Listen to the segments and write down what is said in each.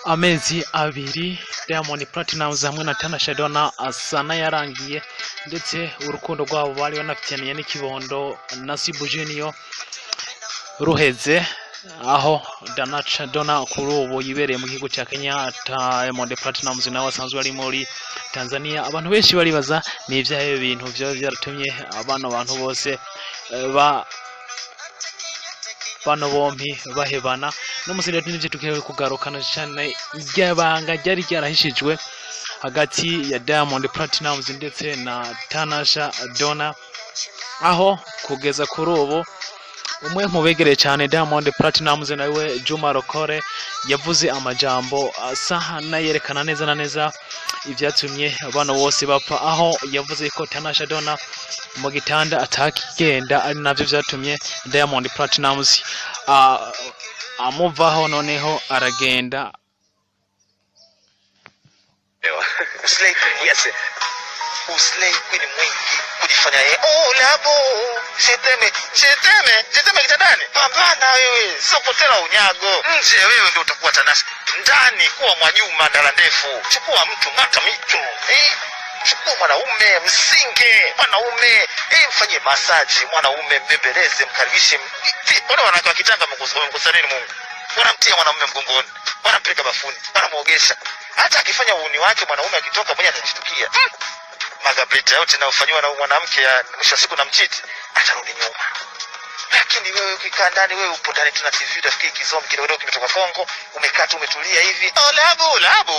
Amezi 2 Diamond Platnumz hamwe na Tanasha Donna asa n'ayarangiye, ndetse urukundo rwabo bari banafitaniye n'ikibondo Nasibu Junior ruheze, aho Tanasha Donna kuri ubu yibereye mu gihugu cya Kenya, Diamond Platnumz nawe asanzwe ari muri Tanzania. Abantu benshi baribaza ni ibyahe bintu byaba byaratumye abana bantu bose ba bano bompi bahebana. No musi rero nivyo tugiye kugarukana cyane, iryabanga ryari ryarahishijwe hagati ya Diamond Platnumz ndetse na Tanasha Donna, aho kugeza kuri ubu umwe mu begereye cyane Diamond Platnumz nawe Juma Lokole yavuze amajambo asa n'ayerekana neza na neza ibyatumye bano bose bapfa, aho yavuze ko Tanasha Donna mu gitanda atakigenda, ari navyo vyatumye Diamond Platnumz amuvaho noneho aragenda. Uslay, yes. Uslay queen mwingi kujifanya yeye. Oh, labo. Je t'aime, je t'aime, je t'aime kitandani. Pambana wewe, sio potela unyago. Nje wewe ndio utakuwa Tanasha. Ndani kuwa Mwajuma ndala ndefu. Chukua mtu ng'ata mito. Eh? Chukua mwanaume msinge, mwanaume mfanyie masaji, mwanaume mbembeleze, mkaribishe. Mbona wanawake wa kitanga wamemkosa nini Mungu? Wanamtia mwanaume mgongoni, wanampeleka bafuni, wanamuogesha. Hata akifanya uuni wake mwanaume akitoka mwenyewe atajishtukia. Magabrita yote nayofanyiwa na mwanamke ya mwisho wa siku na mchiti atarudi nyuma. Lakini wewe ukikaa ndani, wewe upo ndani tu na TV, utafikiri kizombi kidogo kimetoka Kongo, umekaa tu umetulia hivi. Oh, labu labu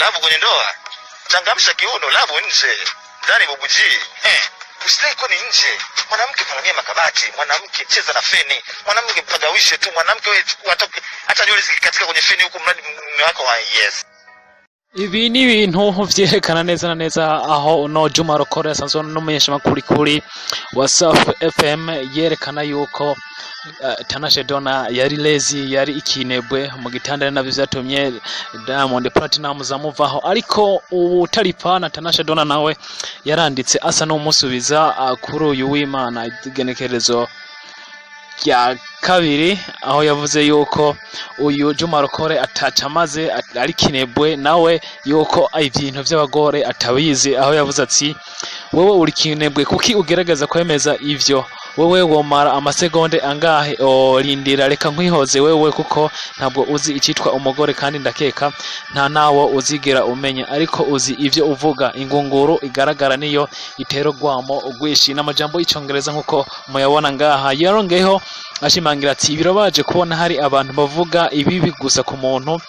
labu kwenye ndoa, changamsha kiuno, labu nje, ndani bubuji. Usilai kwani nje. Mwanamke paramia makabati, mwanamke cheza na feni, mwanamke mpagawishe tu, mwanamke wewe chukua hata nywele zikikatika kwenye feni huku, mradi mume wako wa yes. Ibi ni ibintu vyerekana neza na neza aho no Juma Lokole asanzwe n'umumenyeshamakuru kuri Wasafi FM yerekana yuko Tanasha Donna yari lazy, yari ikinebwe mu gitanda, ari navyo vyatumye Diamond Platnumz amuvaho. Ariko ubu na Tanasha Donna nawe yaranditse asa n'umusubiza kuri uyu w'Imana igenekerezo rya kabiri, aho yavuze yuko uyu Juma Lokole ataca amaze ari kinebwe, nawe yuko ibintu vy'abagore atabizi, aho yavuze ati: "Wewe uri kinebwe, kuki ugerageza kwemeza ivyo? Wewe womara amasegonde angahe? Orindira, reka nkwihoze wewe, kuko ntabwo uzi icitwa umugore, kandi ndakeka nta nawo uzigera umenya, ariko uzi ivyo uvuga. Ingunguru igaragara niyo itera urwamo ugwishi." N'amajambo y'icongereza nkuko muyabona ngaha. Yarongeyeho ashimangira ati: "Birabaje kubona hari abantu bavuga ibibi gusa ku muntu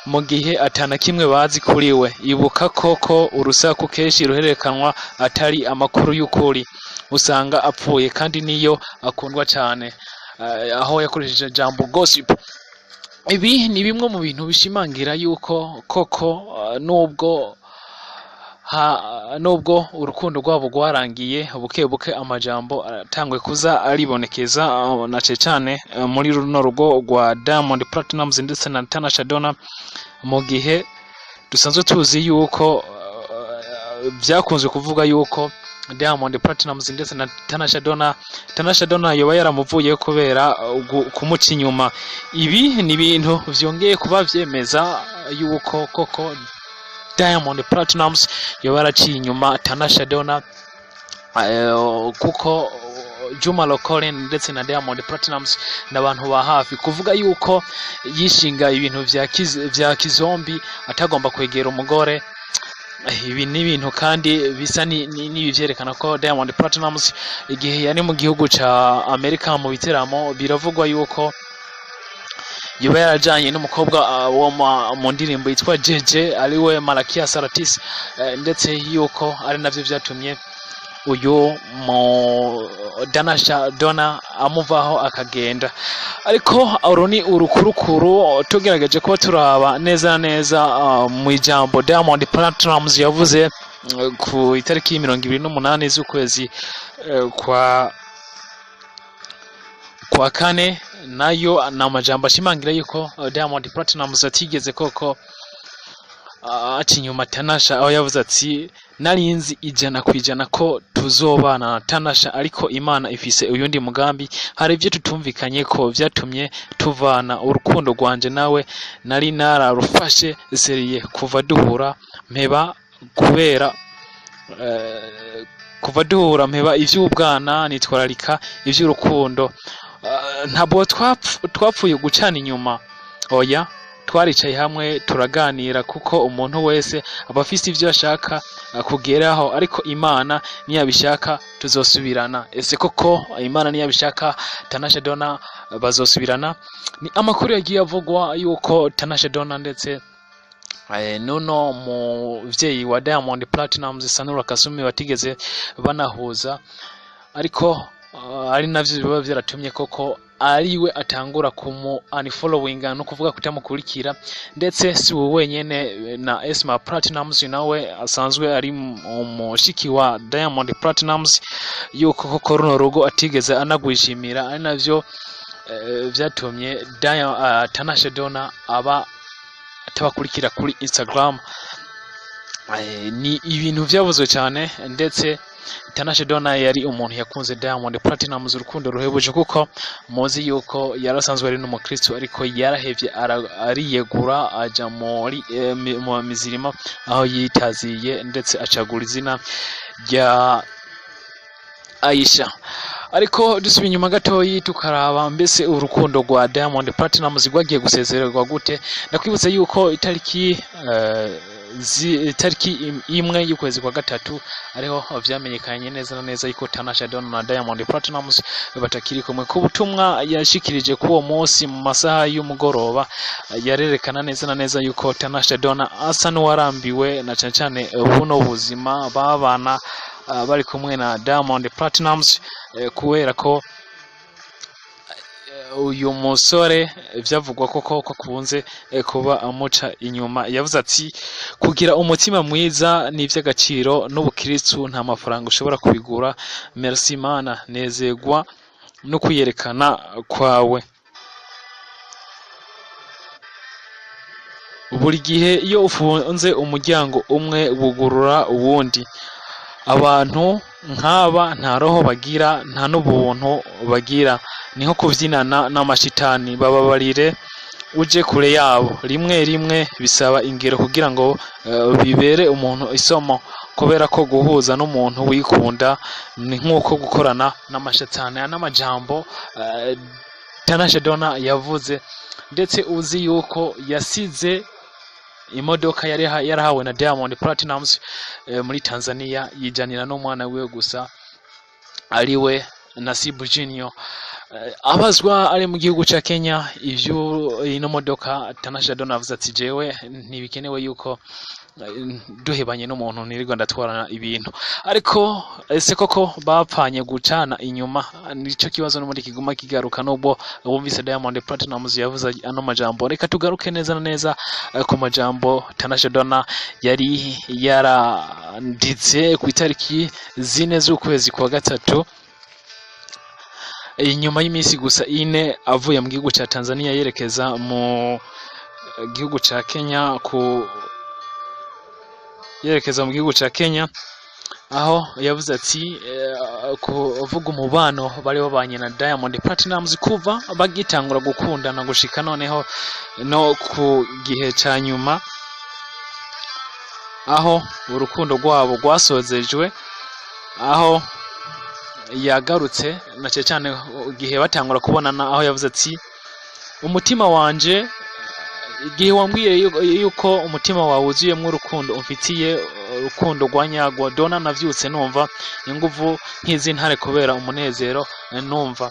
mu gihe atana kimwe bazi kuri we. Ibuka koko urusaku kenshi ruhererekanwa atari amakuru y'ukuri, usanga apfuye kandi niyo akundwa cyane." Aho yakoresheje ijambo gossip. Ibi ni bimwe mu bintu bishimangira yuko koko nubwo urukundo rwabo rwarangiye buke buke, amajambo atangwe kuza aribonekeza, na cane cane muri runo rugo rwa Diamond Platnumz ndetse na Tanasha Donna, mu gihe dusanzwe tuzi yuko byakunze kuvuga yuko Diamond Platnumz ndetse na Tanasha Donna yoba yaramuvuye kubera kumuca inyuma. Ibi ni ibintu vyongeye kuba vyemeza yuko koko Diamond Platnumz yoba yaraciye inyuma Tanasha Donna, kuko Juma Lokole ndetse na Diamond Platnumz n'abantu ba hafi, kuvuga yuko yishinga ibintu vya kizombi atagomba kwegera umugore. Ibi ni ibintu kandi bisa n'ibi vyerekana ko Diamond Platnumz igihe yari mu gihugu ca Amerika mu biteramo, biravugwa yuko yoba yarajanye n'umukobwa wo mu ndirimbo yitwa Jeje, ariwe Malakia Saratis, ndetse yuko ari navyo vyatumye uyu mu Tanasha Donna amuvaho akagenda. Ariko uru ni urukurukuru tugerageje kuba turaba neza na neza mu ijambo Diamond Platnumz yavuze ku itariki 28 z'ukwezi kwa kane, nayo ni amajambo ashimangira yuko Diamond Platnumz atigeze koko aca inyuma Tanasha, aho yavuze ati narinzi 100% ko tuzobana na Tanasha, ariko Imana ifise uyundi mugambi. Hari ibyo tutumvikanye ko vyatumye tuvana. Urukundo rwanje nawe nari nararufashe sérieux kuva duhura, mpeba kubera kuva duhura mpeba ivy'ubwana, nitwararika ivy'urukundo. Ntabwo twapfuye gucana inyuma, oya, twaricaye hamwe turaganira, kuko umuntu wese aba afise ivyo ashaka kugeraho, ariko Imana niyabishaka tuzosubirana. Ese koko Imana niyabishaka Tanasha Donna bazosubirana? Ni amakuru yagiye avugwa yuko Tanasha Donna ndetse nuno muvyeyi wa Diamond Platnumz, Sanura Kasumi, batigeze banahuza, ariko ari navyo biba vyaratumye koko ariwe atangura kumu unfollowing, no kuvuga kutamukurikira. Ndetse si we wenyene, na Esma Platnumz nawe asanzwe ari umushiki wa Diamond Platnumz, yuko koko runo rugo atigeze anagwishimira, ari navyo vyatumye Tanasha Donna aba atabakurikira kuri Instagram. Ni ibintu vyavuzwe cyane. Ndetse Tanasha Donna yari umuntu yakunze Diamond Platnumz urukundo ruhebuje, kuko muzi yuko yarasanzwe ari n'umukristo, ariko yarahevye ariyegura aja muri mu mizirima, aho yitaziye ndetse acagura izina rya Aisha. Ariko dusubiye inyuma gatoyi tukaraba mbese urukundo rwa Diamond Platnumz rwagiye gusezererwa gute, ndakwibutsa yuko itariki 1 y'ukwezi kwa gatatu ariho vyamenyekanye neza na neza yuko Tanasha Donna na Diamond Platnumz batakiri kumwe. Ku butumwa yashikirije kuri uwo munsi mu masaha y'umugoroba, yarerekana neza na neza yuko Tanasha Donna asa n'uwarambiwe na cane cane buno buzima babana bari kumwe na Diamond Platnumz, kubera ko uyu musore vyavugwa koko ko akunze kuba amuca inyuma. Yavuze ati kugira umutima mwiza ni ivy'agaciro, n'ubukristu nta mafaranga ushobora kubigura. Merci Mana, nezegwa no kwiyerekana kwawe. Buri gihe iyo ufunze umuryango umwe wugurura uwundi. Abantu nk'aba nta roho bagira, nta n'ubuntu bagira, ni nko kuvyinana n'amashitani. Bababarire uje kure yabo. Rimwe rimwe bisaba ingero kugira ngo bibere umuntu isomo, kubera ko guhuza n'umuntu wikunda ni nk'uko gukorana n'amashetani. Aya n'amajambo Tanasha Donna yavuze. Ndetse uzi yuko yasize imodoka yari yarahawe na Diamond Platnumz muri Tanzania, yijanira n'umwana wiwe gusa, ariwe Nasibu Junior. Abazwa ari mu gihugu ca Kenya ivyo ino modoka, Tanasha Donna avuze ati jewe ntibikenewe yuko duhebanye n'umuntu nirirwa ndatwarana ibintu. Ariko ese koko bapfanye gucana inyuma? Nico kibazo n'ubundi kiguma kigaruka, nubwo wumvise Diamond Platnumz yavuze ano majambo. Reka tugaruke neza na neza ku majambo Tanasha Donna yari yaranditse ku itariki 4 z'ukwezi kwa gatatu, inyuma y'iminsi gusa 4 avuye mu gihugu ca Tanzania yerekeza mu gihugu ca Kenya, ku yerekeza mu gihugu ca Kenya, aho yavuze ati kuvuga umubano bari babanye na Diamond Platnumz kuva bagitangura gukundana gushika noneho no ku gihe ca nyuma, aho urukundo rwabo rwasozejwe, aho yagarutse na cyane cyane igihe batangura kubonana, aho yavuze ati umutima wanje, igihe wambwiye yuko umutima wawe wuzuyemwo urukundo umfitiye, urukundo rwa nyarwo Donna, navyutse numva inguvu nk'iz'intare kubera umunezero numva.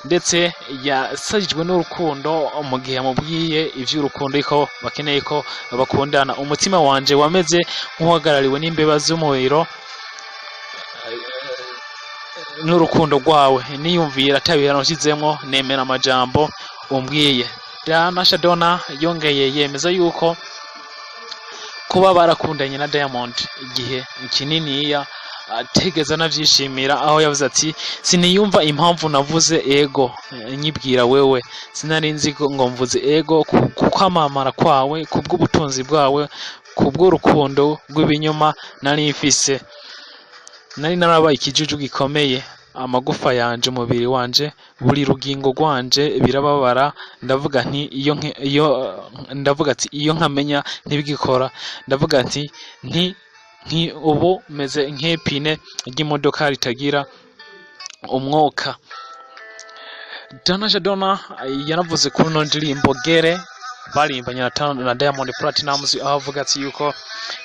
Ndetse yasajijwe n'urukundo mu gihe yamubwiye ivy'urukundo, ko bakeneye ko bakundana. Umutima wanje wameze nk'uhagarariwe n'imbeba z'umuriro n'urukundo rwawe, niyumvira atabihano nshizemwo, nemera amajambo umbwiye. Tanasha Donna yongeye yemeza yuko kuba barakundanye na Diamond igihe kininiya atigeze anavyishimira, aho yavuze ati siniyumva impamvu navuze ego nyibwira wewe, sinari nzi ngo mvuze ego ku kwamamara kwawe, kubw'ubutunzi bwawe. Kubw'urukundo rw'ibinyoma nari mfise, nari narabaye ikijuju gikomeye. Amagufa yanje, umubiri wanje, buri rugingo rwanje birababara. Ndavuga nti iyo iyo, ndavuga ati iyo nkamenya ntibigikora. Ndavuga ati nti ubu meze nk'ipine ry'imodoka ritagira umwuka. Tanasha Donna yanavuze kuri ino ndirimbo Gere baririmbanye na Diamond Platnumz, aho avuga ati yuko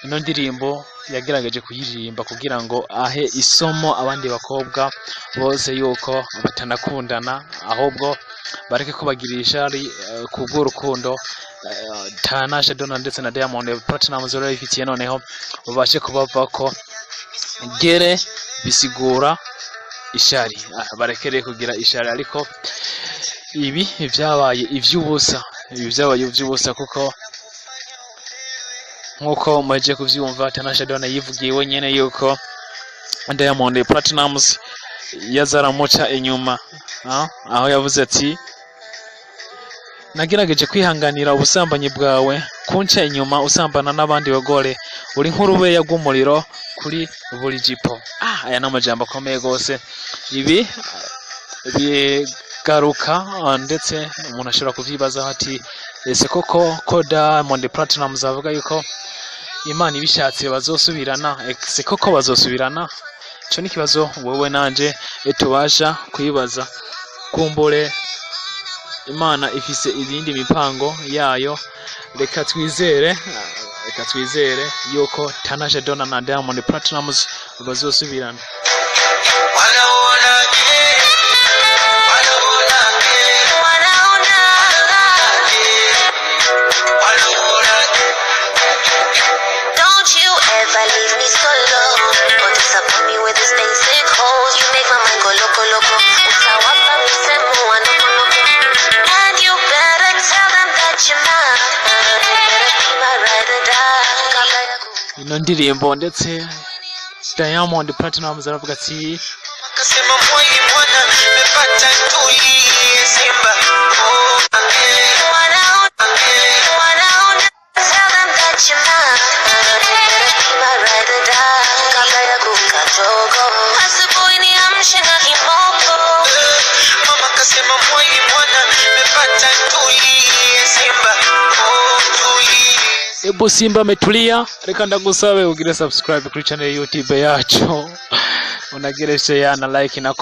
ino ndirimbo yagerageje kuyiririmba kugira ngo ahe isomo abandi bakobwa bose yuko batanakundana, ahubwo bareke kubagirira ishari kubw'urukundo Tanasha Donna ndetse na Diamond Platnumz bari bifitiye, noneho babashe kubavako. Gere bisigura ishari. Barekere kugira ishari. Ariko ibi vyabaye ivy'ubusa, ibi vyabaye ivy'ubusa, kuko nkuko muhejeje kuvyumva, Tanasha Donna yivugiye wenyene yuko Diamond Platnumz yaza aramuca inyuma, aho yavuze ati: "Nagerageje kwihanganira ubusambanyi bwawe, kunca inyuma usambana n'abandi bagore, uri nk'urubeya rw'umuriro kuri buri jipo." Aya ni amajambo akomeye gose. Ibi bigaruka, ndetse umuntu ashobora kuvyibazaho ati: ese koko ko Diamond Platnumz avuga yuko Imana ibishatse bazosubirana, ese koko bazosubirana? Ico ni ikibazo wewe nanje tubasha kwibaza. Kumbure Imana ifise izindi mipango yayo. Reka twizere, reka twizere yuko Tanasha Donna na Diamond Platnumz bazosubirana. Wanaona wanaona Wanaona wanaona. Don't you ever leave me solo or disappoint me with this basic holes. You make my mind go loco loco. Utawapa misemo wa noko noko. And you better tell them that you're mine. You better be my ride or die. Kabla ya Ino ndirimbo, ndetse Diamond Platnumz aravuga ati: Kasema mwai mwana mepata ntulie Simba oh, eh, Wanaona eh. wanaona. Tell them that you're mine. You better be my ride or die. Kabla ya kukatogo. Asubuhi niamshe na kimoko. Mama kasema mwai mwana mepata ntulie Simba oh, tulie. Ebu Simba ametulia. Reka ndagusabe ugire subscribe kuri channel ya YouTube yacu, unagire share na like na comment.